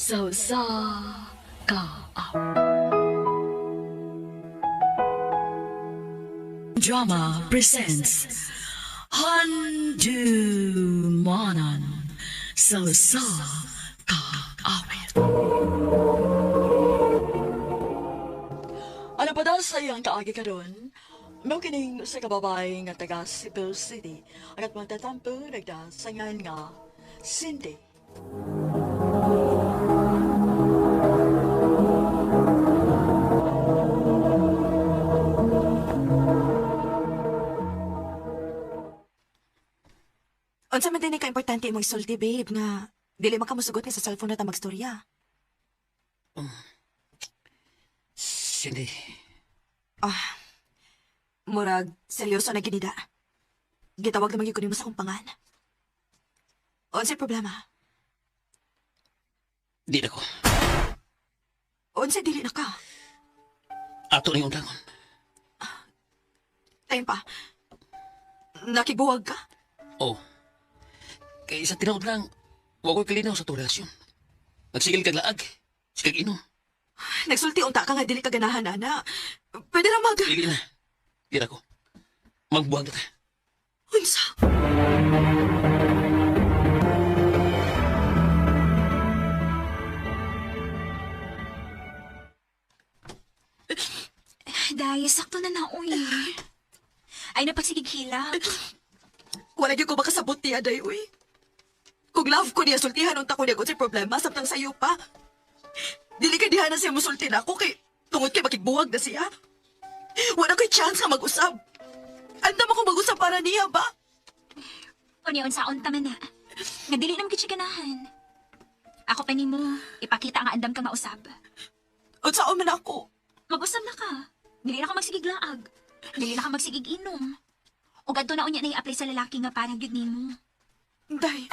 Sa usa ka Drama presents Handumanan sa usa ka awit. Ano pa daw sa iyang kaagi karon? Mao kining usa ka babae nga taga Cebu City. Ang atong tatampo nagdasangan nga Cindy. Unsa man din ka importante imong isulti, babe, nga dili man ka mosugot nga sa cellphone na ta magstorya. Cindy, Murag, seryoso na ginida. Gitawag naman gyud ko nimo sa akong pangan. Unsay problema? di na ko. Unsay dili na ka? Ato na yung undangon. Ayun pa. Nakibuwag ka? Oh. Kay sa tinuod lang, wa ko'y kalinaw sa itong relasyon. Nagsigil kag laag, sigag inom. Nagsulti unta ka nga dili ka ganahan, ana. Pwede ra mag. Dili na. Di na ko. Magbuwag na ta. Unsa? Day, sakto na na, uy. Ay, napagsigig hilak. Wala gyud ko makasabot niya, day, uy. Kung love ko niya, sultihan unta ko niya kung problema, samtang sayo pa. Dili kay diha na siya musulti na ako kay tungod kay makigbuwag na siya. Wala ko'y chance nga mag-usab. Andam ako mag-usab para niya ba? Unya, unsaon ta man na. Nga dili naman gid siya ganahan. Ako pa nimo, ipakita nga andam ka mausab. Unsaon man ako? Mag-usab na ka. Dili na ka magsigig laag. Dili na ka magsigig inom. Ug adto na unya na i-apply sa lalaki nga parang gyud nimo. Day.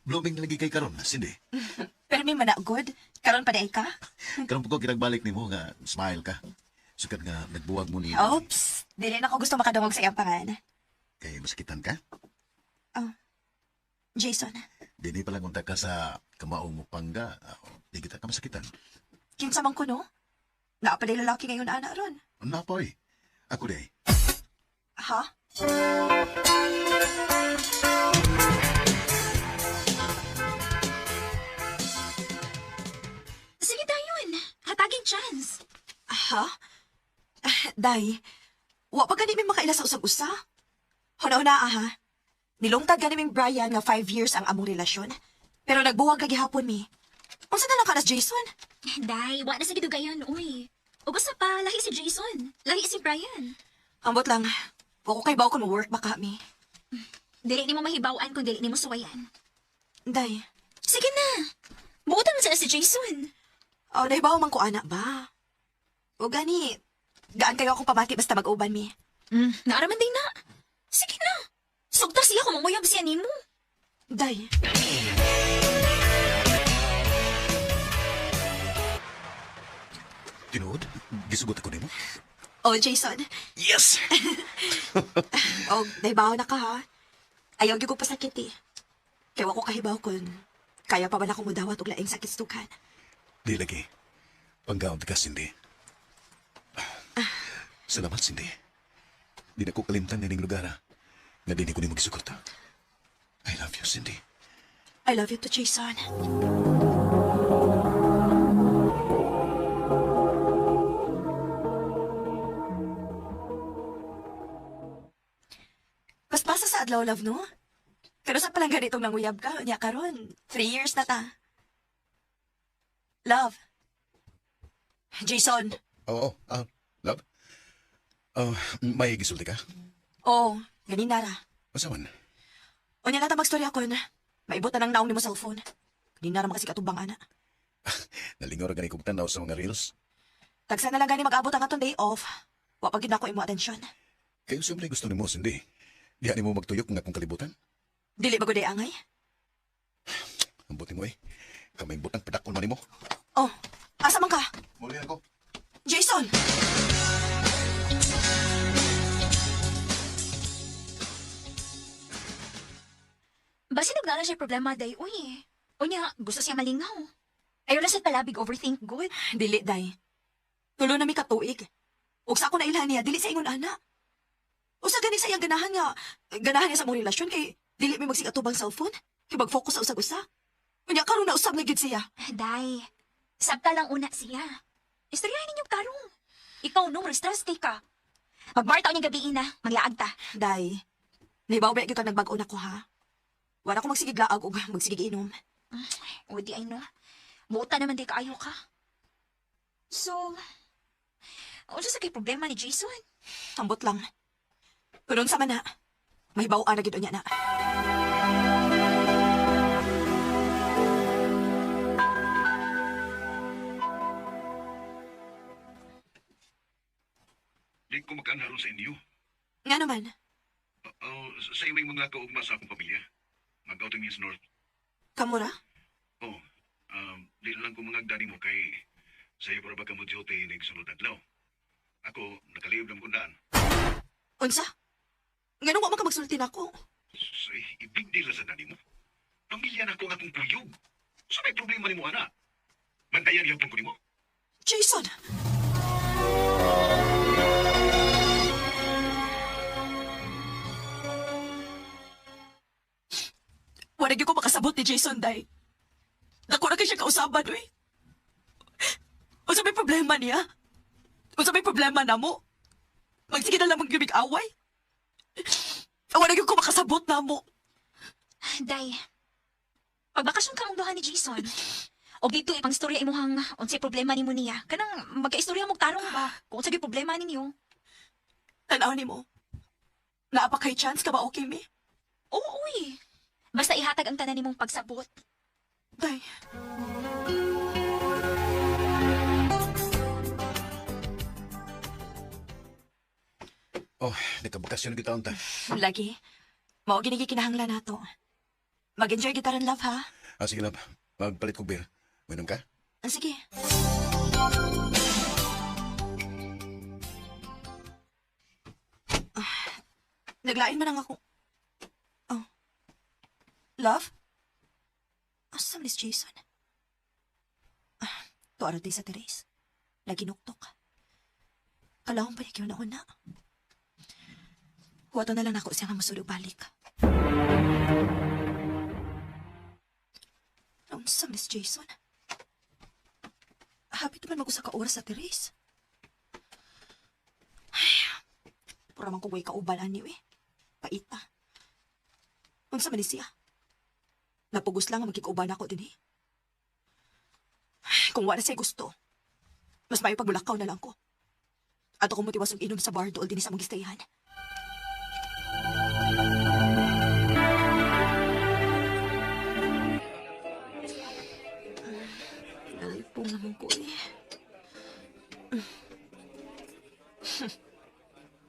Blooming na lagi kay karon, Cindy. Pero may managod. Karon pa di ay ka? Karon po ko kinagbalik nimo nga smile ka. Sukad nga nagbuwag mo ni Oops. Dili na ako gusto makadungog sa iyang pangan. Kay masakitan ka. Jason, Dini pa lang unta ka sa kamaong mo pangga. Ah, di kita ka masakitan. kinsa man ko no? Naa pa lalaki ngayon ana ron. Napoy. Ako day. Ha? Sige dayon, hataging chance. Ha? Day, wa pa gani mi makaila sa usag-usa. Huna-huna ha. Nilungtad gani ming Brian nga 5 years ang among relasyon. Pero nagbuwag ka gihapon mi. Unsa na lang ka nas Jason? Day, wa na sa gidugayon, uy. Ug usa pa, lahi si Jason. Lahi si Brian. Ambot lang, wa ko kay bawo kung work baka mi. Dili nimo mahibaw-an kung dili nimo suwayan. Day, Sige na. Buotan mo sana si Jason. oh, nahibaw man ko ana ba? O gani, gaan kayo akong pamati basta mag-uban mi. Naaraman din na. Sige na. Sugta siya kung manguyab siya nimo. Day. Tinuod, gisugot ako nimo. Oh, Jason. Yes. Oh, nahibaw na ka ha. Ayaw gyud ko pasakit eh. Kay wa ko kahibaw kun kaya pa ba na akong mudawat og laing sakit sa dughan. Di lagi. Panggaon ka, Cindy. Salamat, Cindy. Di na ko kalimtan nining lugar, ha. Nga di ni ko nimo gisugot. I love you, Cindy. I love you too, Jason. Paspasa sa adlaw, love, no? Pero sa palang ganitong nanguyab ka, nya karon, 3 years na ta. Love. Jason. Oo, love. Oh, may gisulti ka? Oh, ganin nara. Unsa man? Unya na ta magstorya kon. Maibot na ng naong nimo cellphone. Ganin nara makasi katubang ana. Nalingaw ra gani kog tanaw sa mga reels. Tagsa na lang gani mag-abot ang atong day off. Wa pa gyud nako imo atensyon. Kayo siyempre gusto nimo, Cindy. Diha nimo magtuyok nga akong kalibutan. Dili ba gud ay angay? Ang buti mo eh. Kamay butang padakon man nimo. Oh, asa man ka? Muli ako. Jason! Naa lang siya problema, day. Uy. Unya, gusto siya malingaw. Ayaw lang sa palabig overthink good. Dili, day. Tulo na mi katuig. Ug sa ako na ilhan niya, dili sa ingon ana. Usa gani sa iyang ganahan nga, ganahan niya sa mong relasyon kay dili mi magsigatubang cellphone. Kay mag-focus sa usag-usa. Unya karon na usab na gyud siya. Day, sabta lang una siya. Istoryahin ninyo tarong. Ikaw no, stress kay ka. Magbarta niyang gabi na, maglaag ta. Day, nahibaw ba gyud ka nagbag-o na ko ha? Wala ko magsigig laag ug magsigig inom. O di ay no. Muta naman di kaayo ka. So, unsa sa kay problema ni Jason? Ambot lang. Pero unsa man na, mahibaw na gyud unya na. Di ko makaanharon sa inyo. Nga naman, Oh, sa iwing mga kaugma sa akong pamilya. Mag-outing niya sa North. kamura? Oh, di na lang ko mga mo kay sa iyo para ba ka mo duty nig sunod adlaw. Ako, nakaliyab na mong. Unsa? Nganong wa man ka magsulti nako? So, i-big deal na sa dani mo. Pamilya na ko ang akong kuyog. Sa may problema ni mo, ana? Bantayan yapon ko nimo. Jason! Wala gyud ko makasabot ni Jason, day. Dako na kay siya kausaban, uy. Unsa may problema niya? Unsa may problema namo? Magsige na lang magyubig away? Wala gyud ko makasabot namo. Day, pagbakasyon ka mong duha ni Jason, o dito ipang istorya imuhang unsay problema nimo niya. Kanang magkaistorya mo tarong ba? Kung unsay gyud problema ninyo. Tanaw nimo. Naa pa kay chance ka ba okay mi? Oo, uy. Basta ihatag ang tanan nimong pagsabot. Day. Oh, nagkabakasyon kita unta. Lagi. Mao gini kinahanglan nato. Mag-enjoy kita ron, love, ha? Ah, sige love. Magpalit kog beer. Minom ka? Ah, sige. Ah, naglain man ang ako. Oh. Love? Asa man is Jason? Ah, tuara day sa Therese. Lagi nuktok. Kalahong pa niya na una. Huwato na lang ako siya nga musulog balik. Unsa man is Jason? Hapit naman mag-usa ka oras sa Therese. Ay, pura man ko way kauban ani eh. Paita. Unsa man ni siya? Napugos lang ang magkikauban ako din eh. Ay, kung wala siya gusto, mas maayo pagmulakaw na lang ko. Ato ko motiwas og inom sa bar dool din sa mong gistayahan. Ay, po naman ko eh.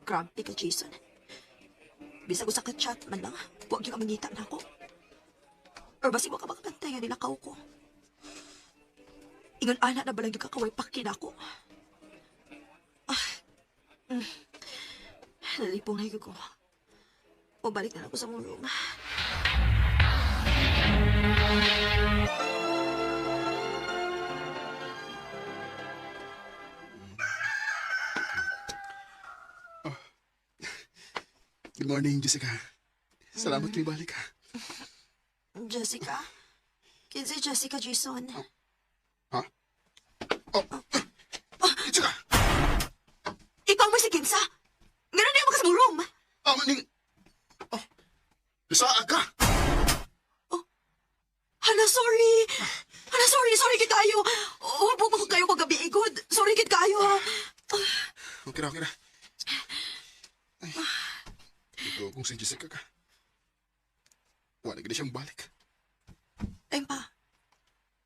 Grumpy ka, Jason. Bisag usa ka chat man lang, huwag yung mangita na ako. Or basig wa ka makabantay nga nilakaw ko. Ingon ana na balang yung kakaway pakin ako. Ah, mm. Nalipong na ko. Pabalik na lang ako sa mong room. Good morning, Jessica. Salamat mm. balik ka. Jessica? Kinsa Jessica Jason? Ha? Oh. Jessica! Ikaw mo si Kinsa? Ganun niya ka sa mong room? Ah, maning... Oh. Saan ka? Hala, sorry! Hala, sorry! Sorry kit kayo! Hubog mo ko kayo kagabi, igod. Sorry kit kayo, ha? Okay ra, okay ra. Ay. Ikaw kung si Jessica ka. Wala gid siyang balik. Time pa.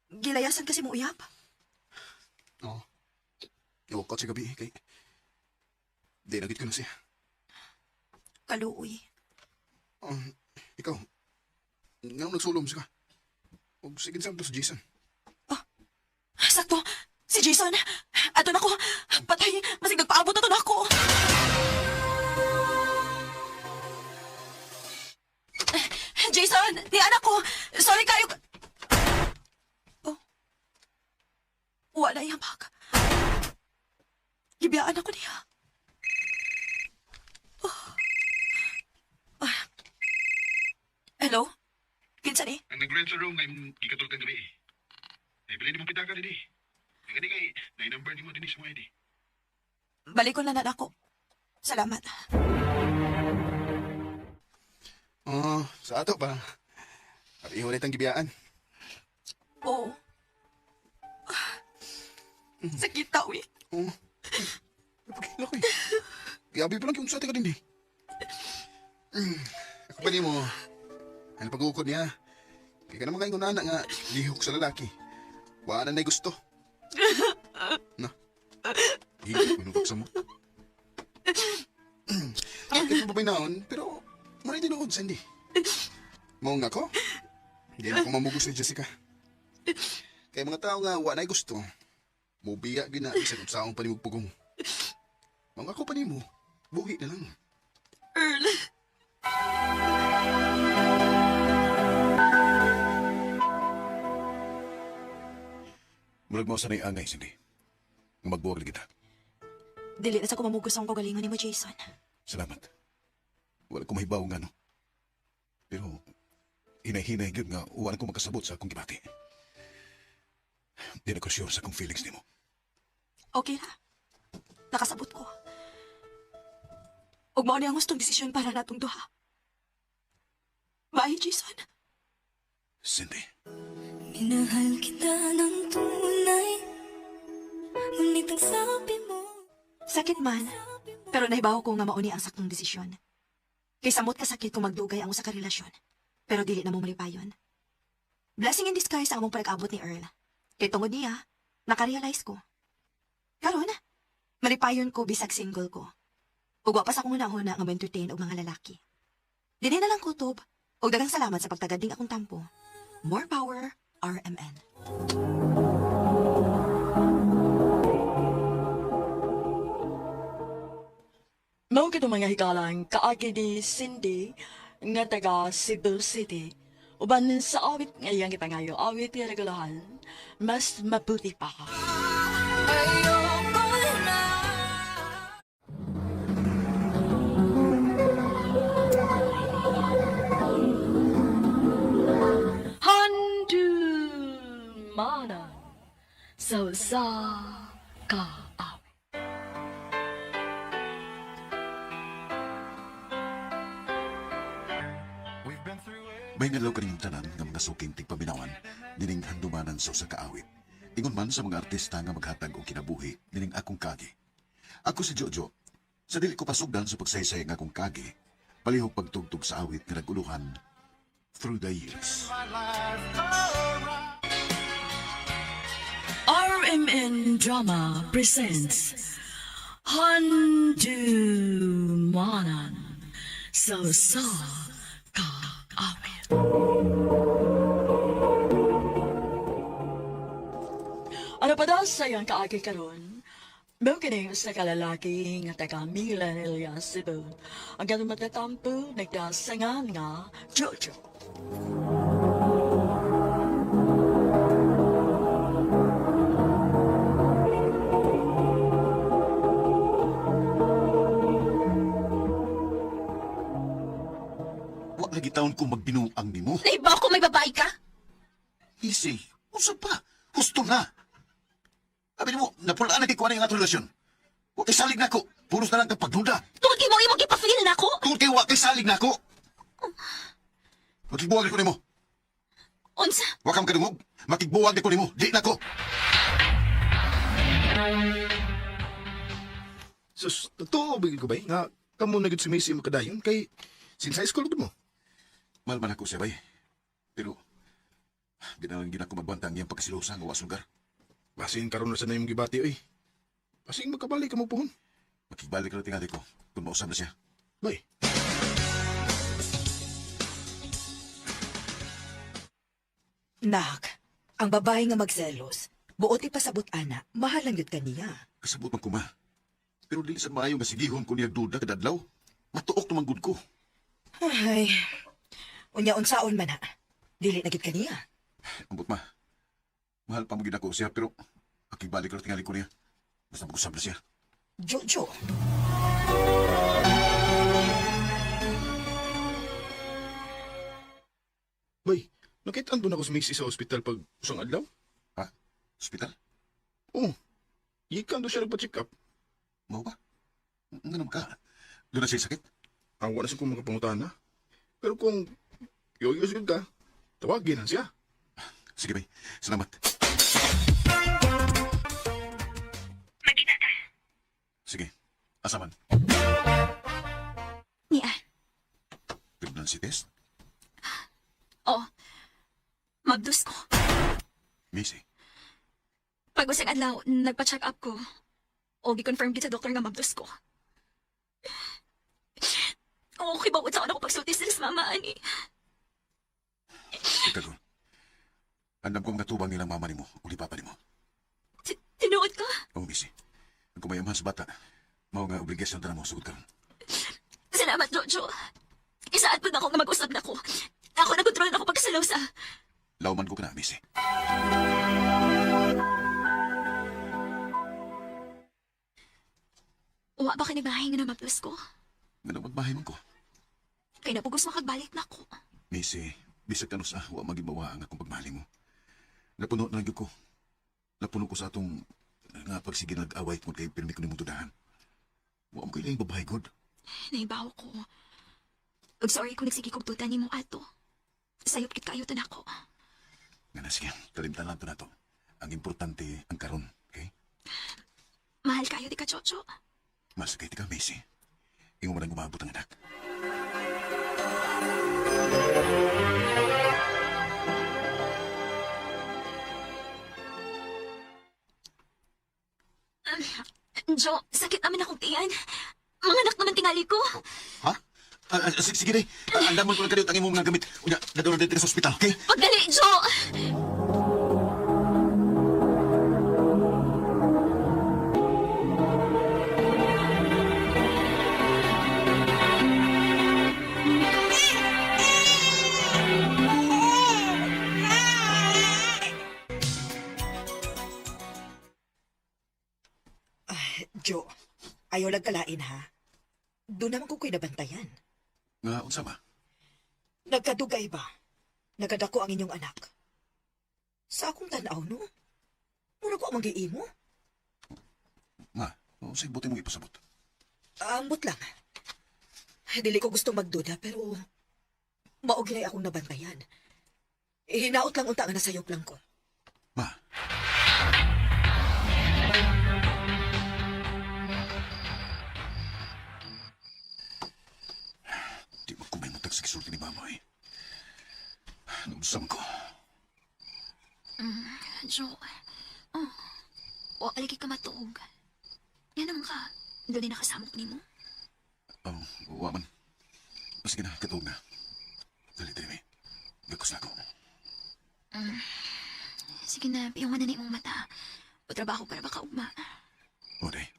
Gilayasan kasi mo uyap. Oo. Iwag ka sa gabi kay... Di na gid ko na siya. Kaluoy. Ikaw, nganong nagsulom siya ka? Og sige sa si Jason. Sakto! Si Jason! Ato na ko! Patay! Masig nagpaabot na to na ako! Jason! Di anak ko! Wa na iyang bag. Gibiyaan ako niya. Oh. Ah. Hello? Kinsa ni? Ang nag-rent sa room ngayon gikatultang gabi. Naibili ni mong pitaka dili. Ang gani kay na-number ni mo dinhi sa mga ID. Balik ko na na ako. Salamat. Oo, sa ato pa. Pareho na itang gibiyaan. Oo. Sakit ta, uy. Oo. Napagkila ko eh. Gabi pa lang yung sa ka din eh. Ako pa ni mo. Ano pag-ukod niya? Kaya ka naman kayong kunana nga lihok sa lalaki. Wala na gusto. Na. Hindi ko nung sa mo. Bakit mo ba naon? Pero maray tinuod sa hindi. Mao nga ko. Hindi na ako mamugos ni Jessica. Kaya mga tao nga wala na gusto. Mubiya gina bisan unsaon pa nimo pugong. Mga ako pa nimo, buhi na lang. Earl. Murag mo sanay angay, Cindy. Nga magbuwag na kita. Dili na sa kumamugos ang kagalingon ni mo, Jason. Salamat. Wala ko mahibaw nga, no? Pero, hinay-hinay gyud nga wala ko makasabot sa akong gibati. Di na ko sure sa akong feelings nimo. Okay na. Nakasabot ko. Ug mao ni ang gustong desisyon para natong duha. Bye, Jason. Cindy, Minahal kita ng tunay, ngunit ang sabi mo. Sakit man, pero nahibaw ko nga mauni ang saktong desisyon. Kay samot ka sakit kung magdugay ang usa ka relasyon, pero dili na mo malipayon. Blessing in disguise ang among pag-abot ni Earl. Kay tungod niya, nakarealize ko. Karon, malipayon ko bisag single ko. Ug wa pa sa akong hunahuna nga ma-entertain og mga lalaki. Dinhi na lang kutob, ug daghang salamat sa pagtagad ning akong tampo. More power, RMN. Mao kito mga higalang kaagi ni Cindy nga taga Cebu City. Uban sa awit nga iyang gipangayo, awit nga regalahan, mas mabuti pa. Ayoko na. Handumanan sa usa ka awit. May ngadlaw kaning tanan nga mga suking tigpaminawan nining handumanan sa usa ka awit. Ingon man sa mga artista nga maghatag og kinabuhi nining akong kagi. Ako si Jojo. Sa dili ko pasugdan sa pagsaysay nga akong kagi, palihog pagtugtog sa awit nga naguluhan through the years. RMN Drama presents Handumanan sa usa ka awit. Ano pa daw sa iyang kaagi karon? Mao kini usa ka lalaki nga taga Milan, Elias, Cebu. Ang ganun matatampo nagdasangan nga Jojo. Wa lagi taon ko magbinuang nimo. Naiba ko may babae ka? Easy. Usa pa. Husto na. Abi nimo, napulaan na kay kuha na yung atong relasyon. Wa kay salig nako. Puros na lang kang pagduda. Tungod kay mo imong gipafeel na ako. Tungod kay wa kay salig nako. Makigbuwag ko nimo. Unsa? Wa ka makadungog. Makigbuwag ko nimo. Di nako. Sus, totoo bigil ko ba eh? Nga, kamo na gud si Macy makadayon kay since high school gud mo. Mahal man ako siya, bay. Pero, ginalang gina ko magbanta ang iyang pagkasilosa nga wa sugar. Basin karon na sa na imong gibati oy. Basin makabalik ka mo pohon. Makigbalik na tingali ko kung mausap na siya. Bay. Nak, ang babae nga magselos, buot ipasabot ana, mahal lang yun kaniya. Kasabot man ko, ma. Pero dili sa maayo nga sigihon ko niya duda kadadlaw. Matuok naman gud ko. Ay, unya unsaon man ha. Dili na gyud kaniya. Ambot ma. Mahal pa mo gid ako siya pero Pakibalik ra tingali ko niya. Basta mag-usab na siya. Jojo. Bay, nakita doon ako sa Missy sa ospital pag usang adlaw. Ha? Hospital? Oo. Gikan doon siya nagpa-check up. Mao ba? Nga naman ka. Doon na siya sakit? Awa na siya kung makapangutana. Pero kung yoyos yun ka, tawagin na siya. Sige, bay. Salamat. Magkita ka. Sige. Asa man? Niya. Pregnancy test? Oo. Mabdus ko. Missy. Pag usang adlaw, nagpa-check up ko. O gi-confirm gid sa doktor nga mabdus ko. Oo, okay ba sa ako pagsulti sila sa mama ani. Ikaw ko. Andam ko mga tubang nilang mama nimo o ni papa nimo. Tinuod ka. Oo, Missy. Ang kumayamahan sa bata, mao nga obligasyon ta mo sugod karon. Salamat, Jojo. Isaad po na ako nga mag-usab na ko. Ako na kontrol na ako pagkasalaw sa... Lauman ko ka na, Missy. Wa ba ka nagbahay nga na mabdus ko? Nga naman bahay man ko. Kay napugos makagbalik na ko. Missy, bisag kanus ah, wa magibawa ang akong pagmahali mo. Napuno na gyud ko. Napuno ko sa atong nga pagsige nag-away tungod kay pirmi ko nimong dudahan. Wa mo kailangang babae god. Naibaw ko. Ug sorry kung nagsige kog tuta nimo ato. Sayop kit kayo tan ako. Nga na sige, kalimtan lang to nato. Ang importante ang karon, okay? Mahal kayo di ka, Jojo. Masakit ka, Missy. Ingo man ang umabot ang anak. Jo, sakit naman akong tiyan. Mga anak naman tingali ko. Ha? Sige, sige, day. Andamon ko lang kayo ang imong mga gamit. Unya, dadulog dito sa ospital, okay? Pagdali, Jo! Jo, ayaw lang kalain ha. Doon naman ko ko'y nabantayan. Nga, unsa ba? Nagkadugay ba? Nagadako ang inyong anak. Sa akong tanaw, no? Mura ko ang magiimo. Ma, unsay buti mong ipasabot? Ambot lang. Dili ko gustong magduda, pero mao ginay akong nabantayan. Hinaot lang unta nga nasayop lang ko. Ma. Di ba kumay mo sa gisulti ni mama eh. Naunsa man ko. Jo, oh, wa lagi ka matuog. Yan naman ka. Doon din nakasamok nimo. Oh, wa man. Sige na, katuog na. Dali, dali, may. Gakos na ako. Sige na, piyungan na na imong mata. O trabaho para baka ugma. O, day.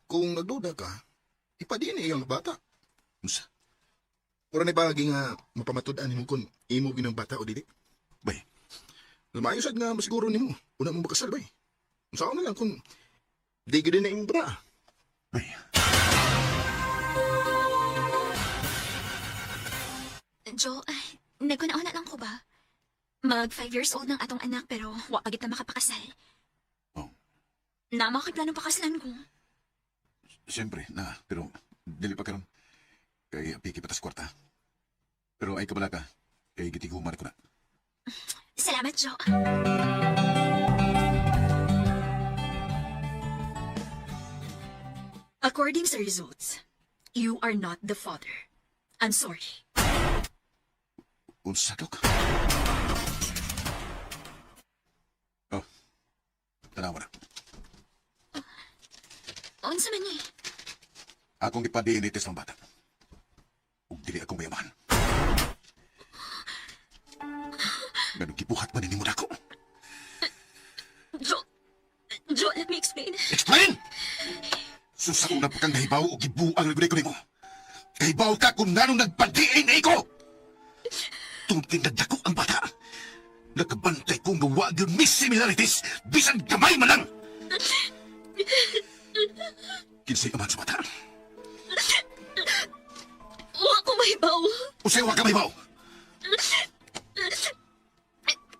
Kung nagduda ka, ipadiin iyang bata. Unsa? Mura na ibagi nga mapamatud-an nimo kung imo ginang bata o dili. Bay, Lumayo sad nga masiguro nimo. Una mo makasal bay. Unsa na lang kung di gid na imong bata. bay. Jo, ay, nagkunaon na lang ko ba? Mag 5 years old ng atong anak pero wa pa gid ta makapakasal. Oh. Nama kay plano pakasalan ko. Siyempre, na, pero dili pa karon. Kay apiki patas kwarta. Pero ay kabala ka, kay gitigumar ko na. Salamat, Jo. According sa results, you are not the father. I'm sorry. Unsa, Dok? Oh, tanawa na. Unsa man ni? Akong ipa-DNA test ng bata. Ug dili akong mayaman. Ganun gibuhat man ni mo nako. Jo, Jo, let me explain. Explain! Sus, ako na pa kang nahibaw o gibuang lagulay ko nimo. Kahibaw ka kung nganong nagpa-DNA ko! Tungkol kay nagdako ang bata. Nakabantay ko nga wa gyud may similarities bisan gamay man lang. Kinsay aman sa bata? Wa ko mahibaw. Unsay wa ka mahibaw?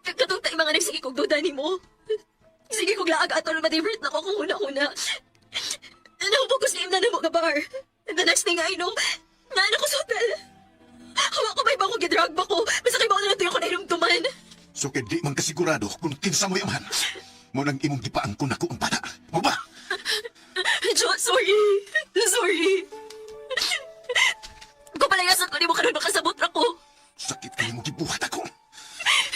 Katong tay mga nagsige kog duda nimo. Sige kog laag ato na ma-divert na ko kung una-una. Nahubog ko sa imna na mo nga bar. And the next thing I know, naano ko sa hotel. Wa ko mahibaw kung gidrag ba ko. Basta kay na lang ko nahirumduman. So kay di man kasigurado kung kinsa mo'y amahan. Mo nang imong gipaangkon nako ang bata. Mo ba? Jo, sorry. Sorry. Kung palayasan ko, di mo karon makasabot ra ko. Sakit kay mo gibuhat ako.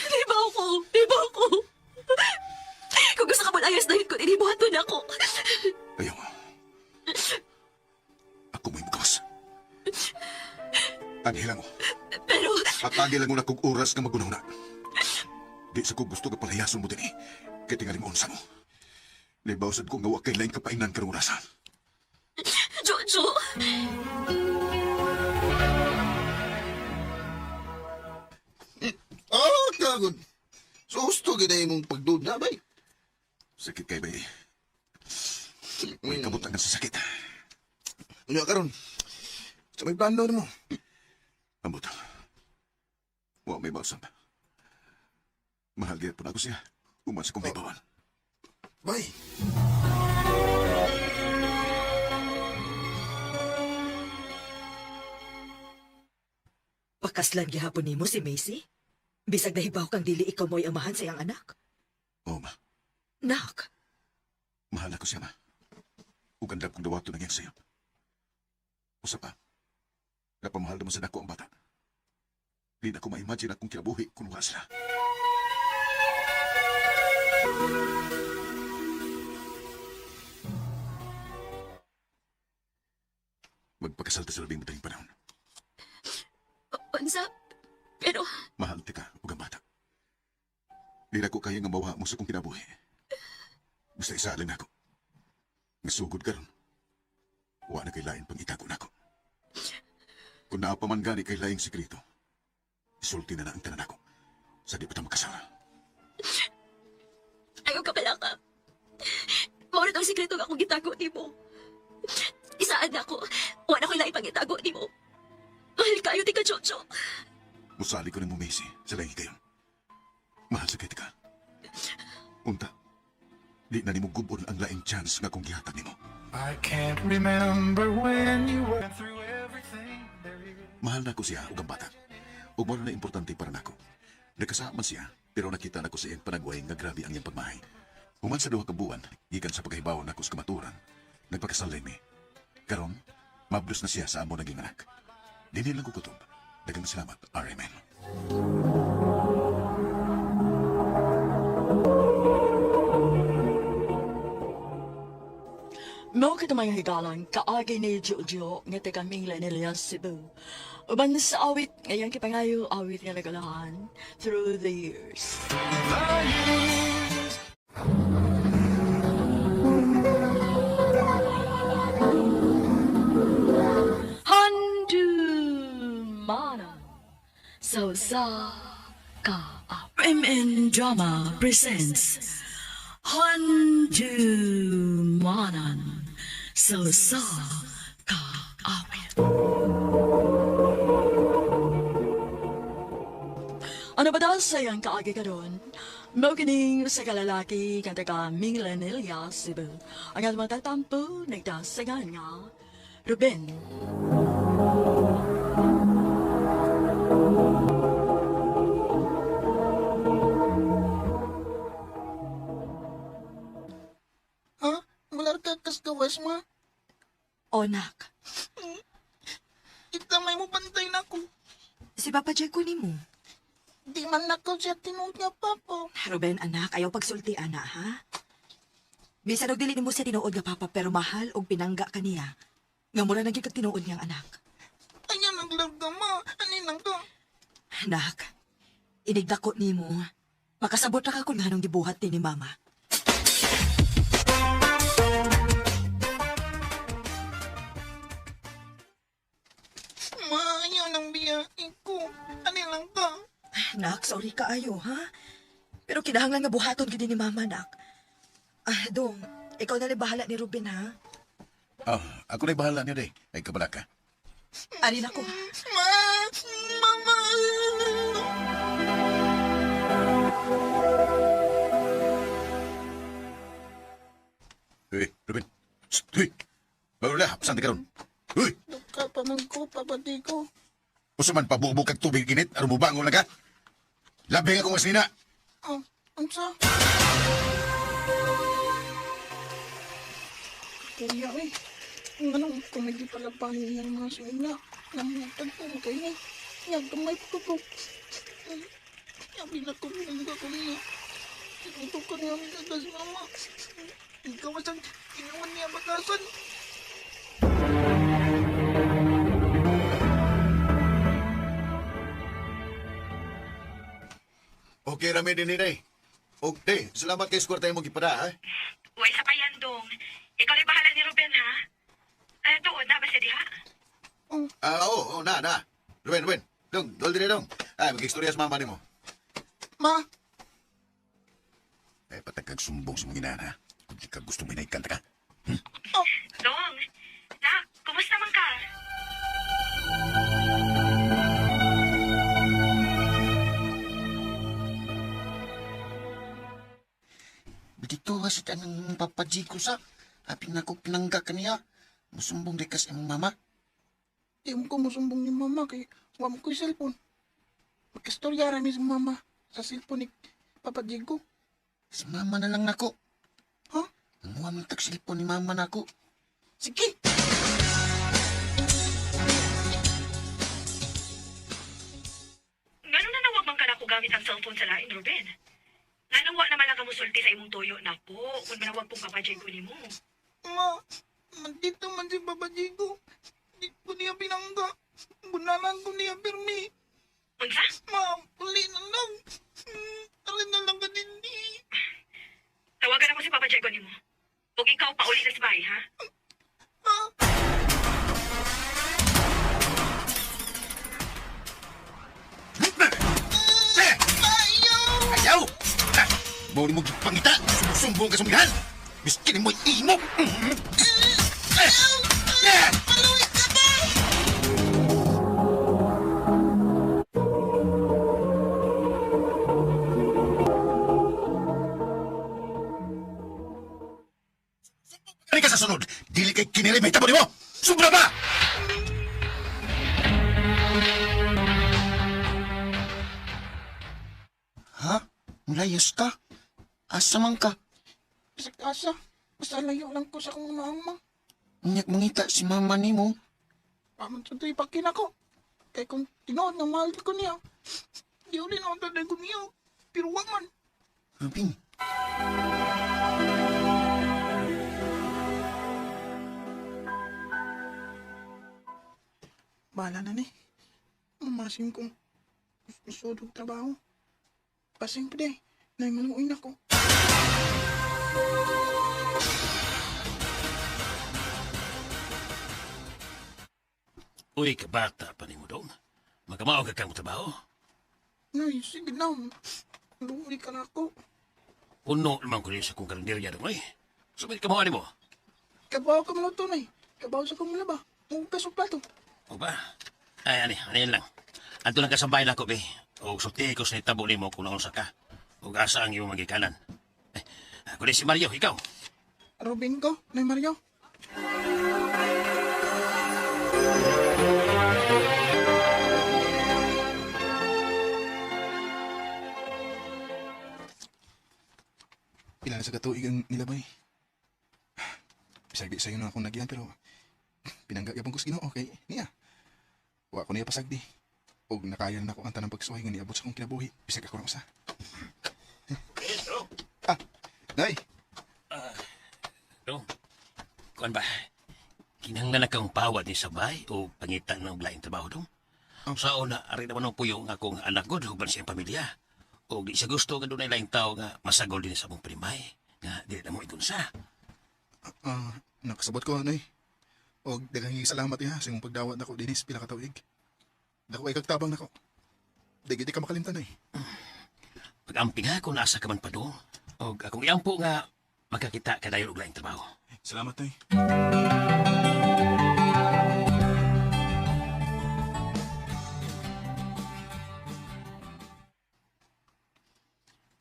Di ba ako? Di ba ako? Kung gusto ka mo layas dahil ko, inibuhaton ako. Ayaw. Ako mo'y mukawas. Anhela mo. Pero, Atagi lang mo na kog oras nga magunaw na. Di sa ko gusto ka palayason mo dinhi. Kay tingali mo unsa mo. Libaw sad ko nga wa kay laing kapainan karong orasa. Jojo, Oh, kagod. So, gusto gina imong pagduda, bay. Sakit kay bay. May kabutangan sa sakit. Unya karon. Sa may plano nimo. Ambot. Wa may balsam. Mahal gyud po na ako siya. Uman sa kong may bawal. Bay. Pakaslan gihapon nimo si Macy? Bisag nahibaw kang dili ikaw mo'y amahan sa iyang anak. Oo, ma. Nak, Mahal ako siya, ma. Ug andam kong dawato nang iyang sayo. Usa pa, napamahal naman sa dako ang bata. Di na ko ma-imagine akong kinabuhi kung wala sila. Magpakasal ta sa labing madaling panahon. unsa? Pero, Mahal ti ka ug ang bata. Di na ko kaya nga mawa mo sa kong kinabuhi. Basta isa lang nako. Nasugod karon. Wa na kay lain pang itago nako. Kung naa pa man gani kay laing sekreto, isulti na na ang tanan nako. Sa di pa ta makasal. ayaw ka pala ka. Maulit ang sikreto nga akong gitago ni mo. Isaan ako. Wala ko ilaing pangitago ni mo. Mahal kayo, ti ka, Jojo. Musali ko ni mo, Macy, sa laing kayon. Mahal sa kay ka. Unta, di na nimo gubon ang laing chance nga kung gihatag nimo. I can't remember when you went through everything there is. Mahal na ko siya ug ang bata. Ug mao na importante para nako. Nagkasama siya, pero nakita nako sa iyang panagway nga grabe ang iyang pagmahay. Human sa duha ka buwan, gikan sa pagkahibaw nako sa kamaturan, nagpakasal mi. Karon, mablos na siya sa amo naging anak. Dinhi lang ko kutob. Daghang salamat, RMN. Mao kita mga higalan, kaagi ni Jojo nga taga Mingla nila Cebu. Uban sa awit, ngayon kipangayo awit nga nagalahan through the years. Handu Mana So sa ka MN Drama presents Handu Manan So sa ka awit. Ano ba daw sa iyang kaagi karon? Mao kining sa kalalaki kang taga Minglanilla, Cebu. Ang atong mga tatampo nagdasagan nga Ruben. Ha? Wala ka kasgawas, ma. o nak, Itamay mo bantay na ko. si Papa Jack ko nimo. Di man nako siya tinuod nga, papa. Ruben, anak, ayaw pagsulti, ana, ha? Bisan og dili nimo siya tinuod nga papa, pero mahal og pinangga ka niya. Nga mura na gyud kag tinuod niyang anak. Ayan ang love ka, ma. Anin ka? Anak, inigdako nimo. Makasabot ra ka kung anong gibuhat ni mama. Biya ko. Ani lang ka. Nak, sorry ka ayo, ha? Pero kinahanglan nga buhaton gid ni mama, nak. Ah, dong, ikaw na lang bahala ni Ruben, ha? Ah, ako na'y bahala niya, day. Ay, kabala ka. Ari na ko. Ma! Mama! Uy, Ruben. Shh, uy. Wala, hapsan ka ron. Uy, Duka pa man ko, Papa Digo. usa man pabubo kag tubig init, aron mubangon na ka. Labi nga kong aslina. Oh, unsa? Kuya, eh. Anong kung hindi pala pahin yung mga sina, namutag ko kayo. Yang kamay ko ko. Sabi na ko, nangga ko niya. Ito ko niya ang gagas mama. Ikaw asang inuman niya batasan. Okay, rami din ni day. Okay, salamat kay square tayo mong gipada, ha? Uy, sa payandong. Ikaw na bahala ni Ruben, ha? Eh, tuod na ba siya diha? Ah, oo, oh, na, na. Ruben, Ruben. Dong, dol dire dong. Ay, mag-istorya sa mama nimo. Ma, Eh, patag kag sumbong sa mga inana, ha? Kung di ka gusto may naikanta ka. Dong, nak, kumusta man ka? Dito ha sa tanang papaji ko sa. Apin na ko pinangga kaniya. Musumbong di kas imong mama. di mo ko musumbong ni mama kay wa mo ko'y cellphone. Magkistorya ra mi sa mama sa cellphone ni Papa Diego. Si mama na lang nako. Ha? Nanguha man tag cellphone ni mama nako. Sige! Ngano na nawag man ka na ko gamit ang cellphone sa lain, Ruben? Ngano wa naman lang ka musulti sa imong toyo na po, kung manawag pong kapajay ko nimo. Ma, mandito man si Papa Diego. Di ko niya pinangga. Bunalan ko niya pirmi. Unsa? Ma, uli na lang. Tara na lang ka din di. Tawagan ako si Papa Diego nimo. Ug ikaw pauli na sa bahay, ha? Ha? Eh! Ayaw! Ah, Mao ni mo gipangita. Sumbong ka sa mga Miskin mo imo. Eh! Eh! Paluwi ka ba? Kani ka sa sunod. Dili kay kinili may tabo nimo. Sobra ba? Ha? Mulayas ka? Asa man ka? Bisag asa. Basta layo lang ko sa akong mama. Unyag mangita si mama nimo. Paman sa to'y pakin ako. Kay kung tinuod na mahal ko niya, di uli na ang taday ko niya. Pero wag man. Ruben. Bahala na ni. Mamasim kong sudog trabaho. Pasing pa day. Nay maluoy na ko. Uy, kabata pa ni mo dong. Makamao ka kang trabaho. Nay, sige na. Luoy ka na ako. Puno naman ko rin sa kong karinderya dong, ay. Sumit ka mo, ano mo? Kabaw ka maluto, nay. Kabaw sa kong laba. Huwag sa plato. O ba? Ay, ani, ani lang. Anto lang ka sa bahay na ko, be. O sulti ko sa itabo nimo kung naunsa ka. O asa ang iyong magikanan. Eh, ako si Mario, ikaw. Robin ko, Nay Mario. Pila na sa katuig ang nilabay. Bisag di sa'yo na akong nagyan pero pinangga gyapon ko sa Ginoo kay niya. Wa ko niya pasagdi. Og nakaya na nako ang tanang pagsuway nga niabot sa akong kinabuhi. Bisag ako ra usa. Ah, Nay, Dong, kuan ba? Kinahanglan na kang pawad ni sabay o pangitan ng laing trabaho dong? Oh. Sa una, ari naman ang puyo nga akong anak ko, uban siyang pamilya. O di siya gusto nga dunay laing tao nga masagol din sa mong primay. Nga dili na mo igunsa. Ah, nakasabot ko, Nay. Og daghang salamat iha sa imong pagdawat nako dinis pila ka tuig. Dako ay kagtabang nako. Di gid ka makalimtan ay. Pag-amping ha kung nasa ka man pa do. Og akong iampo nga makakita ka dayon og laing trabaho. Salamat tay.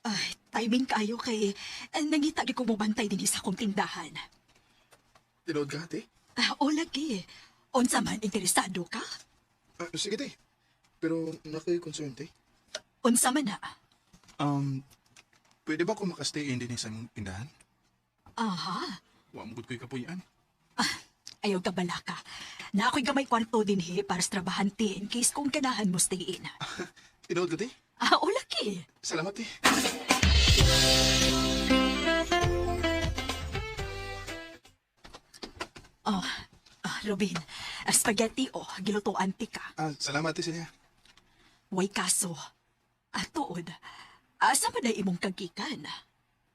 Ay, timing kaayo kay nangita gyud ko mobantay dinhi sa akong tindahan. Tinuod ka, ate? Ah, o lagi. Unsa man interesado ka? Ah, sige, te. Pero nakoy concern, te. Unsa man na? Um, pwede ba ko makastay in din sa imong tindahan? Aha. Wa mo gud ko'y kapuy-an. Ayaw ka balaka. Na ako'y gamay kwarto dinhi para sa trabahante in case kung ganahan mo stay in. Tinuod ka, te? Ah, o lagi. Salamat, te. Oh, Robin, spaghetti o, gilutuan ti ka. Ah, salamat, te, Celia. Way kaso. Tuod. Asa man na imong kagikan?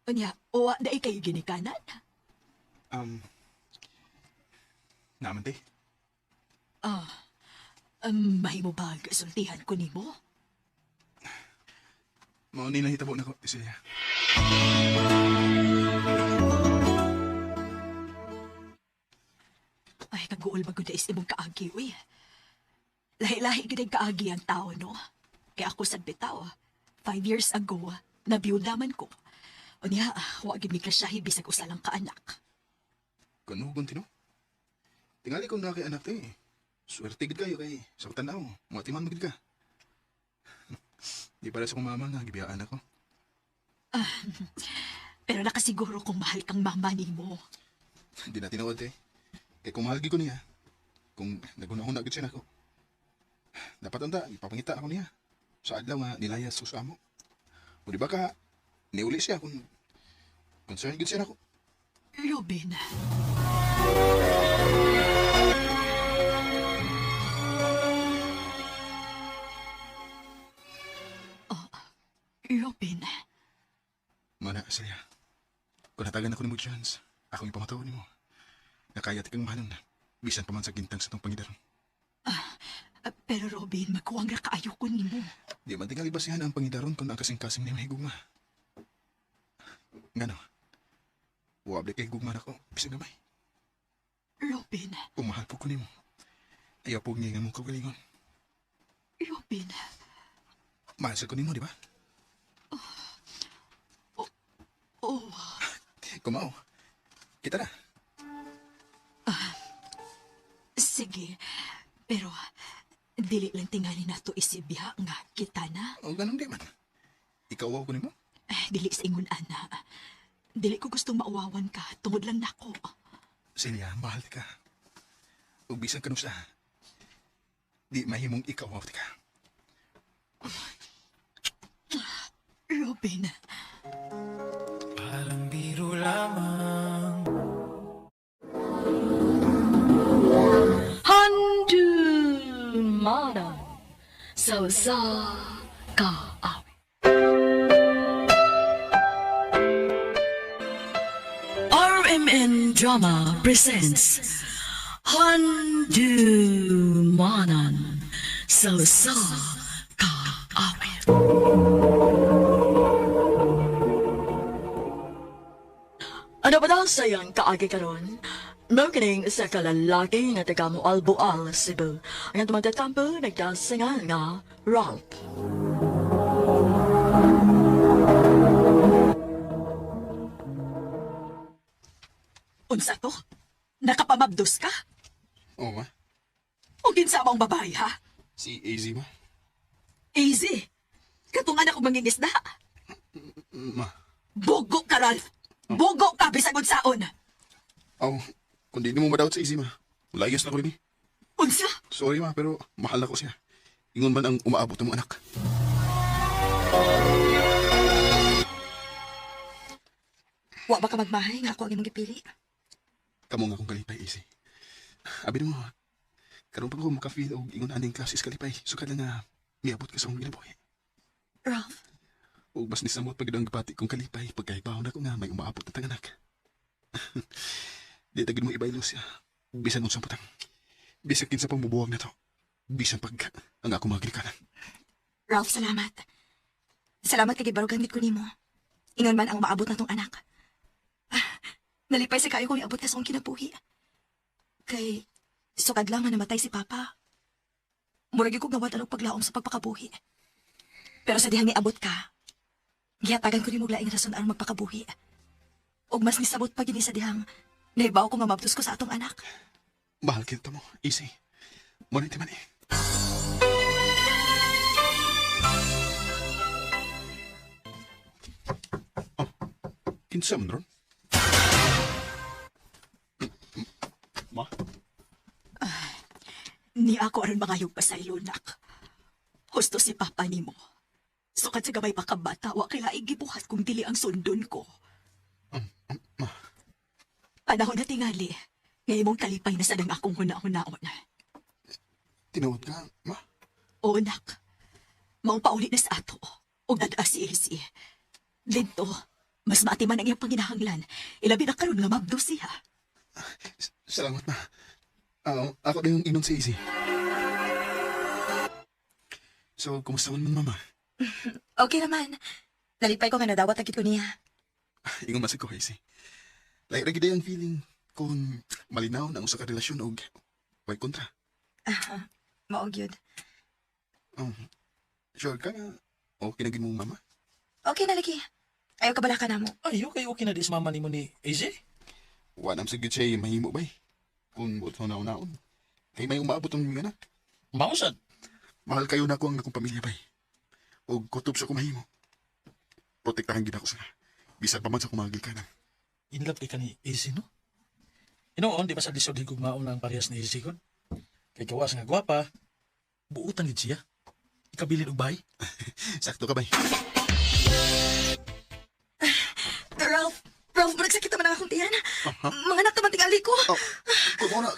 Unya, o dai kayo ginikanan? Um, naman, te. Mahimo bag sultihan ko nimo? Mao ni nahitabo nako, te Celia. Ay, kaguol ba is imong kaagi, uy. Lahi-lahi gid ang kaagi ang tao, no? Kaya ako sad bitaw. 5 years ago, nabiyuda man ko. Unya, wa gid mi kasyahi bisag usa lang ka anak. Kanugon, te, no? Tingali kong na kay anak, te. Swerte gid kayo kay sa tanaw. Matiman mo gid ka. Di para sa kong mama nga, gibiyaan ako. Pero nakasiguro kung mahal kang mama nimo. Di na tinuod, te. Kay kung mahal gid ko niya, kung nagunahuna gid siya nako. Dapat anda, ipapangita ako niya. Sa adlaw nga nilayas ko sa amo. O di ba ka, niuli siya kung concern gid siya nako. Robin. Oh, Robin. Mana, siya. Kung natagan ako nimo chance, akong ipamataw nimo. Nakaya ti kang mahalon na. Bisan pa man sa gintang sa tong pangidaron. Pero Robin, magkuwang ra kaayo ko nimo. Di man tingali basihan ang pangidaron kung ang kasing-kasing ni mahigugma. Ngano? Wabli kay gugma nako, bisan gamay. Robin, Kung mahal po ko nimo. Ayaw po nga mong kagalingon. Robin. Mahal sa ko nimo, di ba? Oh, Kumao. Kita na. sige. Pero dili lang tingali nato isibya nga kita na. O ganun di man. Ikaw ko nimo? Eh, dili sa ingon ana. Dili ko gustong mauwawan ka tungod lang nako. Celia, mahal ka. Ug bisan kanusa. Di mahimong ikaw ka. Robin. Parang biro lamang. Handumanan sa usa ka awit. RMN Drama presents Handumanan sa usa ka awit. Ano ba daw sayang kaagi karon? Mao kining sa kalalaki nga taga Moalboal, Cebu. Ang tumagtatampo nagdasingan nga Ralph. Unsa to? Nakapamabdos ka? Oo, ma. O kinsa mong babae, ha? Si AZ, ma. Easy. Katong anak ko mangingisda. Ma. Bugo ka, Ralph. Bugo ka, bisag unsaon. Oh, kung di mo madawat sa AZ, ma. Layas na ko rin eh. Unsa? Sorry, ma, pero mahal na ko siya. Ingon man ang umaabot ng mga anak. Wa ba ka magmahay nga ako ang imong gipili? Kamo nga akong kalipay, AZ. Abi mo, karon pa ko makafeel og ingon aning klase sa kalipay. Sukad lang nga miabot ka sa akong ginabuhi. Ralph, Ug mas nisamot pag ang gipati kong kalipay pagkaibaw na ko nga may umaabot na tanganak. Di tagid mo ibaylo siya. Bisan unsang putang. Bisan kinsa pang mubuwag na to. Bisan pag ang ako mga ginikanan. Ralph, salamat. Salamat kay gibarugan gid ko nimo. Ingon man ang maabot na tong anak. Ah, nalipay sa kayo kung iabot ka sa akong kinabuhi. Kay sukad lang nga namatay si Papa. Murag gyud kog nawad-an og paglaom sa pagpakabuhi. Pero sa dihang niabot ka, gihatagan ko nimo og laing rason aron magpakabuhi. Og mas nisabot pa gini sa dihang nahibaw ko nga mabdos ko sa atong anak. Mahal kita mo, Easy. Muna man eh. Oh, kinsa man ron? Ma? Ni ako aron mangayog pasaylo, nak. Husto si Papa nimo. Sukad sa gamay pa ka bata, wa kay laing gibuhat kung dili ang sundon ko. Ma, Panahon na tingali, nga imong kalipay na sad ang akong huna-hunaon. tinuod ka, ma? Oo, nak. Mao pauli na sa ato. Og dad-a si AC. Dito, mas maatiman ang iyang panginahanglan. Ilabi na karon nga mabdo siya. Salamat, ma. Ah, ako din yung inon si Easy. So, kumusta man man, mama? Okay naman. Nalipay ko nga nadawat ang gid ko niya. Ingon man sa ko, Easy. Lahi ra gid ang feeling kung malinaw na ang usa ka relasyon og way kontra. Ah, mao gyud. Oh, sure ka nga okay na gid mo, mama? Okay na lagi. Ayaw kabala ka na mo. Ay, okay, okay na dis mama nimo ni AJ. Wa nam sa gid siya mahimo bay. Kung buot na unaon. Kay may umaabot ang mga anak. Mao sad. Mahal kayo na ako ang akong pamilya bay. Og kutob sa ko mahimo. Protektahan gid ako sa bisan pa man sa akong mga gikanan. In love kay ka ni AJ, no? Inoon, di ba sa lisod higugmaon na ang parehas ni AJ kon? Kay gawas nga gwapa, buutan gid siya. Ikabilin og bay. Sakto ka bay. Ralph, Ralph, murag sakit naman ang akong tiyan. Mga anak naman tingali ko. Oh, kung mo na,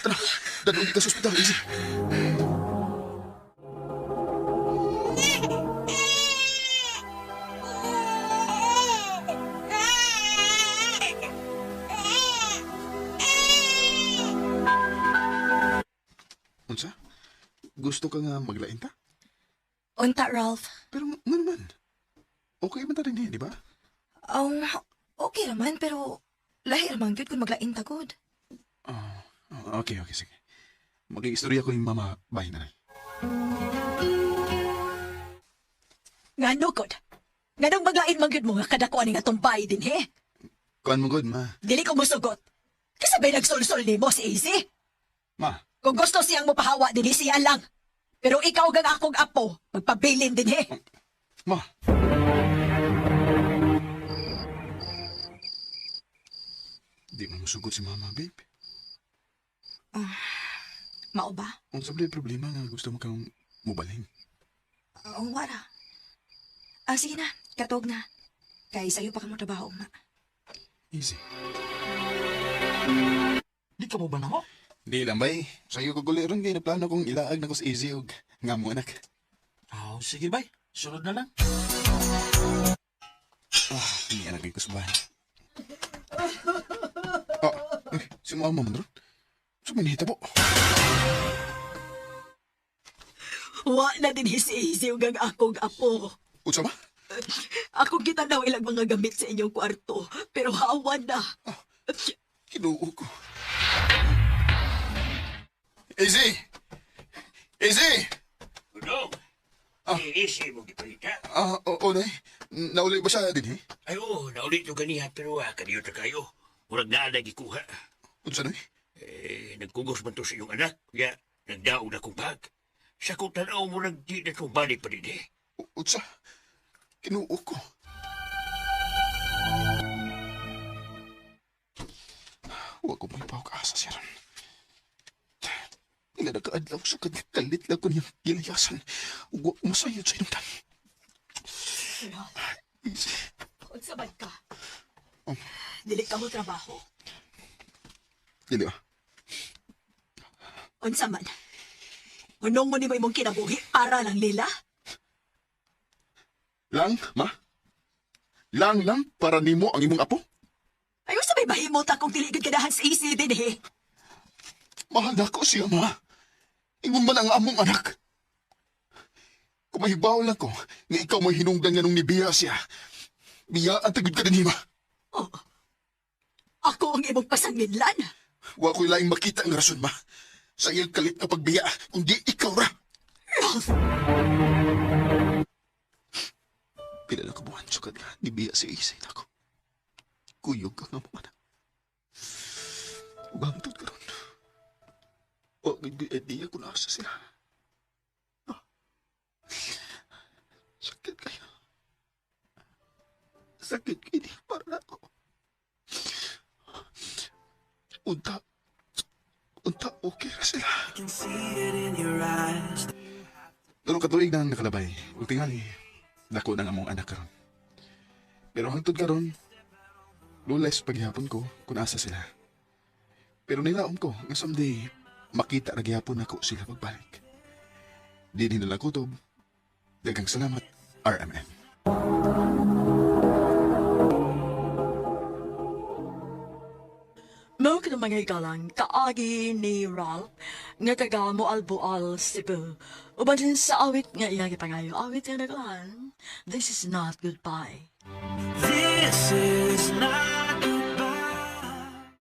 tara, dadong ka sa ospital, easy. Unsa? Gusto ka nga maglain ta? Unta, Ralph. Pero nga naman, okay man ta rin eh, di ba? Um, okay naman, pero lahi raman gyud kung maglain ta gud. Oh, okay, okay, sige. Mag-iistorya ko yung mama, bahay na lang. Ngano god? Nganong maglain man gyud mo nga kadako ani nga tumbay din he? Kuan mo god, ma. Dili ko mosugot. Kasabay nagsulsul nimo si AC. Ma, Kung gusto siyang mopahawa dinhi siya lang. Pero ikaw gang akong apo, magpabilin din he. ma. Di man musugot si mama, babe. Mao ba? Unsa ba problema nga gusto mo kang mubalhin? Oo, wala. Ah, sige na. Katog na. Kay sayo pa ka mo trabaho, ma. Easy. Di ka mo ba namo? Di lang, bay. Sayo ko guli ron kay naplano kong ilaag na ko sa easy og nga mo anak. Aw, sige bay. Sunod na lang. Ah, hindi anak ko sa bahay. Ah, eh, si mama man ron. Sa may nahitabo. Wa na din si AC ug ang akong apo. Unsa ba? Akong gitanaw ilang mga gamit sa inyong kwarto, pero hawa na. Kinuo ko. Easy! Easy! Dudong, Ah. eh, easy mo gipalita. Ah, oo, nay. Nauli ba siya din, eh? Ay, oo, naulit yung ganiha, pero kaniyo ta kayo. Murag na na gikuha. Unsa, nay? Eh, nagkugos man to sa iyong anak, kaya nagdaog na kong bag. Sa kong tanaw, murag di na itong balik pa din eh. Unsa? Kinuo ko. Huwag ko may asa siya ron. Ila nakaadlaw sa kalit lang ko niyang gilayasan. Ug wa ko masayod sa inong tan. Easy. Unsa man ka? Dili ka mo trabaho. Dili ba? Unsa man? Hunong mo nimo imong kinabuhi para lang nila? Lang, ma? Lang lang para nimo ang imong apo? Ayaw sa may mahimot akong dili gid ganahan sa AC din eh. Mahal na ko siya, ma. Ingon man ang among anak. Kung mahibaw lang ko, nga ikaw may hinungdan nga nung nibiya siya. Biya ang tagod ka din, ma. Oh, ako ang imong pasanginlan. Wa ko'y laing makita ang rason, ma. Sa iyang kalit nga pagbiya, kundi ikaw ra. Ralph! Pila na kabuhan sukad nga, nibiya si Isay nako. Kuyog ka nga mo anak. Ug hangtod karon. Wa gid ko'y idea kung asa sila. Ah. Sakit kayo. Sakit kayo di para nako. Unta, unta okay ra sila. Pero katuig na ang nakalabay. Ug tingali, dako nang among anak karon. Pero hangtod karon, lules paghihapon ko kung asa sila. Pero nilaom ko nga someday makita ra gihapon nako sila pagbalik. Di nila kutob. Daghang salamat, RMN. Mao kanang mga higalang kaagi ni Ralph nga taga Moalboal, Cebu. Uban din sa awit nga iyang gipangayo. Awit nga naglaan. This is not goodbye. This is not